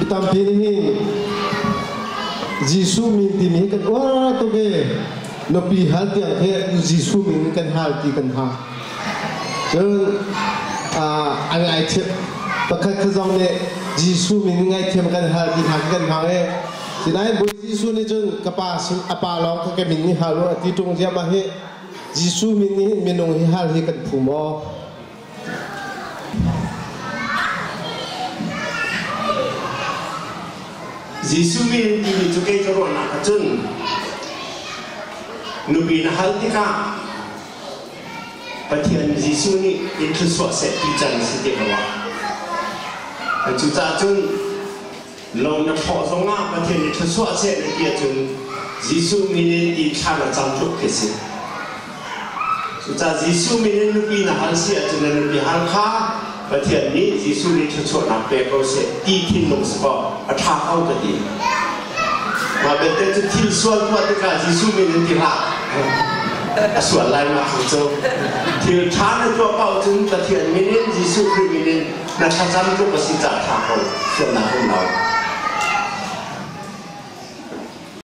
Tampi nih hin Jesuh min timi hi kan uar tuk i nupi hal tiang khi Jesuh min kan hal ti kan hal. Cun a ngaithiam pakhat kha zong nih Jesuh min ngaithiam kan hal ti hna khi kan hmang i sinain Bawi Jesuh nih cun ka pa sin a pa lawng kha ka min nih hal u a ti ṭung ziahmah hi Jesuh min nih hin minung hi hal hi kan phu maw? Jesuh min timi cu kei ka ruahnak ahcun nupi na hal tikah Pathian Jesuh nih in thluachuah seh ti can si ti ka ruah. Cucaah cun lo na thlawh zongah Pathian nih thluachuah seh na ti ahcun Jesuh min in ti thla na cam tluk khi si. Cucaah Jesuh min in nupi na hal si ahcun na nupi hal kha Pathian nih Jesuh nih thluachuahnak pe ko seh ti thinlung si kaw a ṭha ko ka ti. Mah belte cu thil sual tuah tikah Jesuh min in ti hlah. A sual lai mah cu. Thil ṭha na tuah paoh cun Pathian min in Jesuh Khrih min in na thlacam tluk a si caah ṭha ko. Sualnak um lo.